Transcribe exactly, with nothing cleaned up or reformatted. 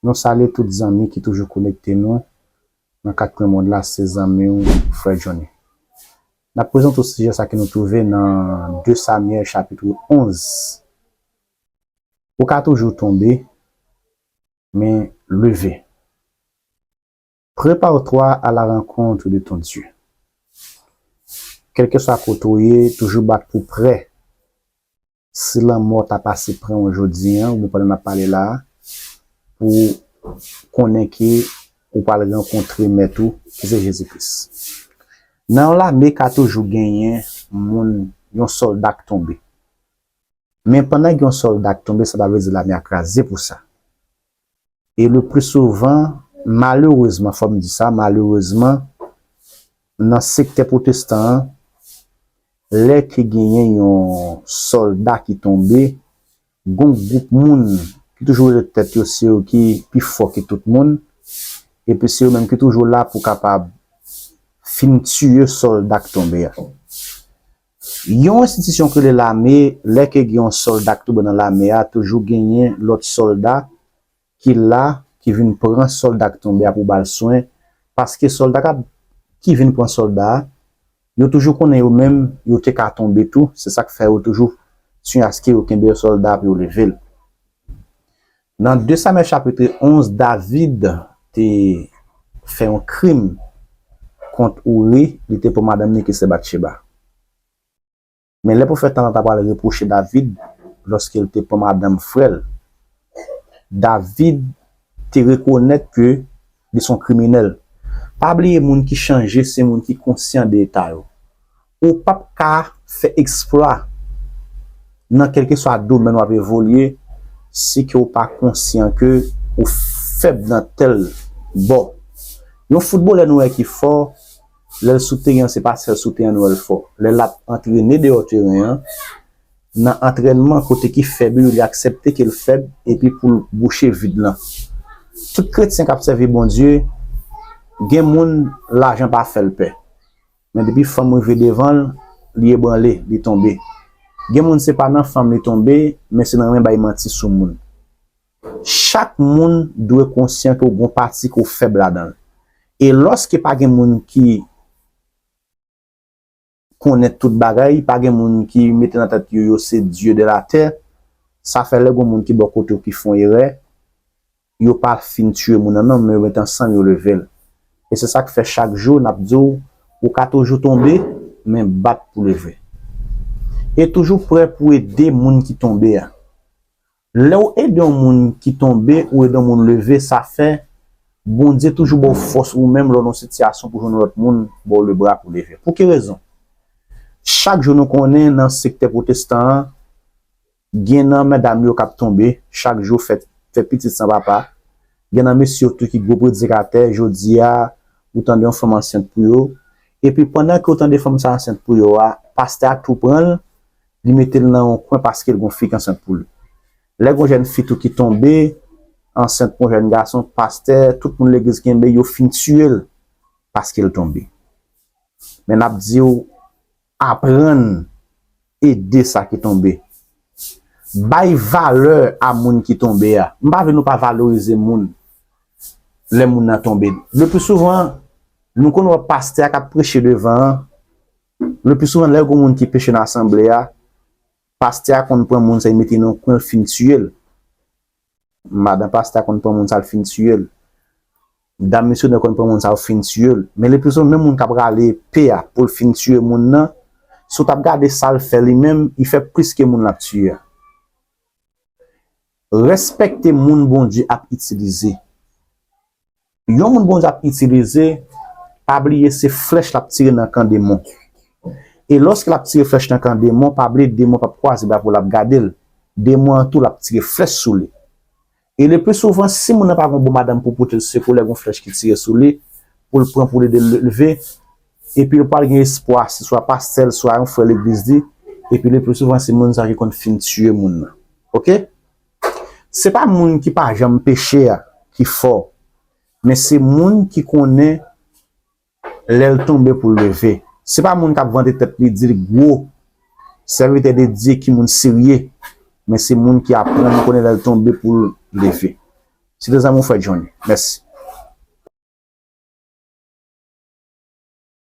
Nou salye tout zanmi ki toujou konekte nou nan kat kwen mond la, se zanmi w, Frè Johnny. N ap prezante w sijè sa ke nou twouve nan de Samyèl chapit onz. Ou ka toujou tonbe, men leve. Prépare-toi à la rencontre de ton Dieu. Kèlkeswa kote w ye, toujou bat pou prè. Si lanmò ta pase pran w jodi a, oubyen pandan n ap pale la a, pou konnen ke ou pral rankontre mèt ou, ki se Jezi Kris. Nan yon lame ka toujou genyen moun, yon sòlda k tonbe. Men pandan gen yon sòlda k tonbe, sa pa vle di lame a kraze pou sa. E le pli souvan, malerezman, fò m di sa, malerezman, nan sektè pwotestan an, lè ke genyen yon sòlda ki tonbe, gon gwoup moun ki toujou rele tèt yo se yo ki pi fò ke tout moun, epi se yo menm ki toujou la pou kapab fin tiye sòlda k tonbe a. Yon enstitisyon ki rele lame, lè ke gen yon sòlda k tonbe nan lame a, toujou genyen lòt sòlda ki la, ki vin pran sòlda k tonbe a pou ba l swen, paske sòlda k ap, ki vin pran sòlda a, yo toujou konnen yo menm, yo te ka tonbe tou, se sa k fè yo toujou tiyaske yo kenbe sòlda a pou yo leve l. Nan de Samyèl chapit onz, David te fè yon krim kont Ouri, li te pran madanm li ki se Batcheba. Men lè pwofèt lan ta pral repwoche David, lòske l te pran madanm frè l, David te rekonèt ke li se yon kriminèl. Pa bliye, moun ki chanje, se moun ki konsyan de eta yo. Ou p ap ka fè eksplwa nan kèlkeswa domèn w ap evolye si ke w pa konsyan ke ou fèb nan tèl bò. Yon foutbolè nou wè ki fò, lè l sou teren an, se pa sèl sou teren an nou wè l fò. Lè l ap antrene deyò teren an, nan antrènman kote ki fèb yo, li aksepte ke l fèb epi pou l bouche vid lan. Tout kretyen k ap sèvi Bondye, gen moun lajan pa fè l pè. Men depi fanm rive devan l, li ebranle, li tonbe. Gen moun se pa nan fanm li tonbe, men se nan renmen bay manti sou moun. Chak moun dwe konsyan ke w gon pati ke w fèb ladan l. E lòske pa gen moun ki konnen tout bagay, pa gen moun ki mete nan tèt yo, yo se dye de la tè, sa fè lè gon moun ki bò kote w ki fè yon erè, yo pa fin tiye moun nan non, men yo met ansanm, yo leve l. E se sa k fè chak jou n ap di w, ou ka toujou tonbe, men bat pou leve. E toujou prè pou ede moun ki tonbe a. Lè w ede yon moun ki tonbe, ou ede yon moun leve, sa fè Bondye toujou ba w fòs ou menm lè w nan yon sitiyasyon pou jwenn yon lòt moun ba w lebra pou leve. Pou ki rezon? Chak jou nou konnen nan sektè pwotestan an, gen nan medam yo k ap tonbe, chak jou fè, fè pitit san papa. Gen nan mesye yo tou ki gwo predikatè, jodi a, ou tande yon fanm ansent pou yo. Epi pandan ke w tande fanm sa ansent pou yo a, pastè a tou pran l, li mete l nan yon kwen paske l gon fi k ansent pou l. Lè gon jèn fi tou ki tonbe, ansent pou yon jèn gason, pastè, tout moun legliz kenbe, yo fin tiye l paske l tonbe. Men n ap di w, aprann ede sa ki tonbe. Bay valè a moun ki tonbe a. M pa vle nou pa valorize moun lè moun nan tonbe. Le pli souvan, nou konn wè pastè a k ap preche devan an. Le pli souvan, lè gon moun ki peche nan asanble a, pastè a konn pran moun sa, li mete nan yon kwen, l fin tiye l. Madan pastè a konn pran moun sa, l fin tiye l. Dam misyonè konn pran moun sa, l fin tiye l. Men le pli souvan, menm moun k ap rale epe a pou l fin tiye moun nan, si w t ap gade sa l fè li menm, li fè plis ke moun l ap tiye a. Respekte moun Bondye ap itilize. Yon moun Bondye ap itilize, pa bliye se flèch l ap tire nan kan demon. E lòske l ap tire flèch nan kan demon, pa bliye demon p ap kwaze bra pou l ap gade l. Demon an tou, l ap tire flèch sou li. E le pli souvan, si moun nan pa gen yon bon madanm pou pote l sekou lè gen yon flèch ki tire sou li, pou l pran pou l ede l leve, epi l pral gen espwa, se swa pastè l, swa yon frè legliz li, epi le pli souvan, se moun sa ki konn fin tiye moun nan. Oke? Se pa moun ki pa janm peche a ki fò, men se moun ki konnen lè l tonbe pou l leve. Se pa moun k ap vante tèt li, di l gwo, sèvitè de Dye ki moun serye, men se moun ki aprann konnen lè l tonbe pou l leve. Se trè zanmi w, frè Johnny. Mèsi.